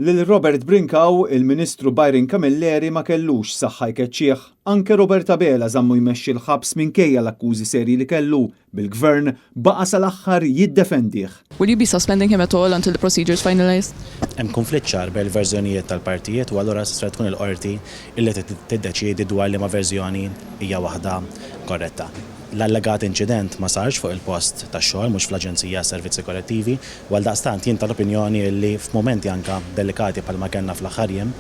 Lil Robert Brincau, il-Ministru Byron Camilleri ma kellux saħħa jkeċċih. Anke Robert Abela żammu jmexxi l-ħabs minkejja l-akkużi serji li kellu, bil-Gvern baqa' sal-aħħar jiddefendih. Will you be suspending him at all until the procedure is finalized? Hemm kunflitt ċar bejn il-verżjonijiet tal-partijiet u allura se tkun il-qorti illi tiddeċiedi dwar liema verżjoni hija waħda korretta. L-allegat inċident ma sarx fuq il-post tax-xogħol, mhux fl-Aġenzija Servizzi Korrettivi, u għaldaqstant jien tal-opinjoni li f'mumenti anke delikati bħalma kellna fl-aħħar jiem,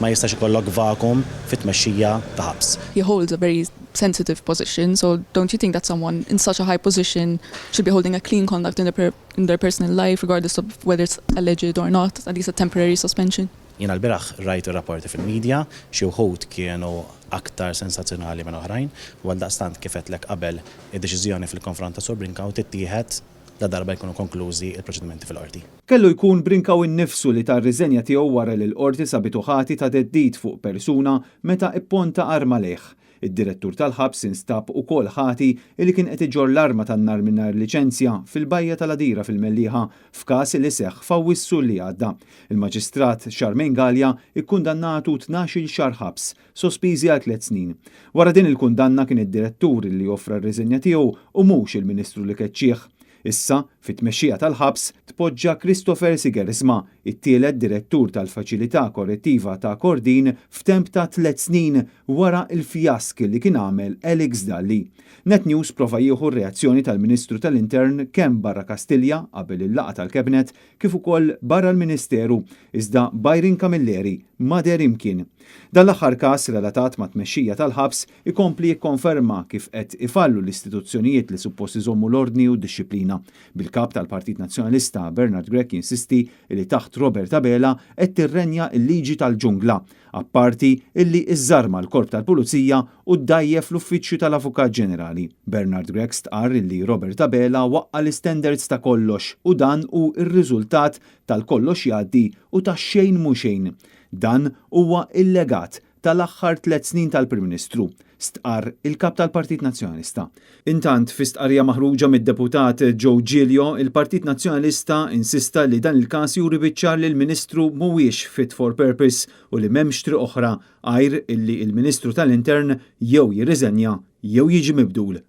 ma jistax ikollok vacuum fit-tmexxija ta' ħabs. He holds a very sensitive position, so don't you think that someone in such a high position should be holding a clean conduct in their personal life, regardless of whether it's alleged or not, at least a temporary suspension? Jiena lbieraħ rajt ir-rapporti fil-medja, xi wħud kienu aktar sensazzjonali minn oħrajn, u għaldaqstant kif għedtlek qabel, id-deċiżjoni fil-konfront ta' Sur Brincau tittieħed la darba jkunu konklużi il-proċedimenti fil-qorti. Kellu jkun Brincau innifsu li ta r-riżenja tiegħu wara li l-qorti sabitu ħati ta' theddid fuq persuna meta ipponta arma lejh. Id-direttur tal-ħabs instab ukoll ħati li kien qed iġorr l-arma tan-nar mingħajr liċenzja fil-bajja tal-Għadira fil-Mellieħa f'każ li seħħ f'Awwissu li għadda. Il-Maġistrat Charmaine Gallia ikkundannatu 12-il xahar ħabs, sospiżi għal 3 snin. Wara din il-kundanna kien id-direttur li offra r-riżenja tiegħu u mhux il-Ministru li keċċih. Issa, fit-tmexxija tal-ħabs, tpoġġa Christopher Sigersma, it-tielet direttur tal-Faċilità Korrettiva ta' Kordin f'temp ta' 3 snin wara il-fjask li kien għamel Alex Dalli. Net News prova jieħu reazzjoni tal-Ministru tal-Intern kemm barra Kastilja qabel il-laqgħa tal-Kabinett kif ukoll barra l-Ministeru, iżda Byron Camilleri ma deher imkien. Dan l-aħħar każ relatat ma' tmexxija tal-ħabs ikompli jikkonferma kif qed ifallu l-istituzzjonijiet li suppost iżommu l-ordni u d-disciplina. Bil-kap tal-Partit Nazzjonalista Bernard Grech jinsisti li taħt Robert Abela qed tirrenja l-liġi tal-ġungla, apparti illi iżżarma l-korp tal-Pulizija u ddajjef l-Uffiċċju tal-Avukat Ġenerali. Bernard Grech stqarr illi Robert Abela waqqa l-standards ta' kollox u dan hu r-riżultat tal-kollox jgħaddi u ta' xejn mhu xejn. Dan huwa il-legat tal-aħħar 3 snin tal-Prim Ministru, stqar il-kap tal-Partit Nazzjonalista. Intant, fi stqarrija maħruġa mid-deputat Joe Giglio, il-Partit Nazzjonalista insista li dan il-każ juri biċ-ċar li l-Ministru mhuwiex fit for purpose u li m'hemmx triq oħra għajr illi il-Ministru tal-Intern jew jirriżenja jew jiġi mibdul.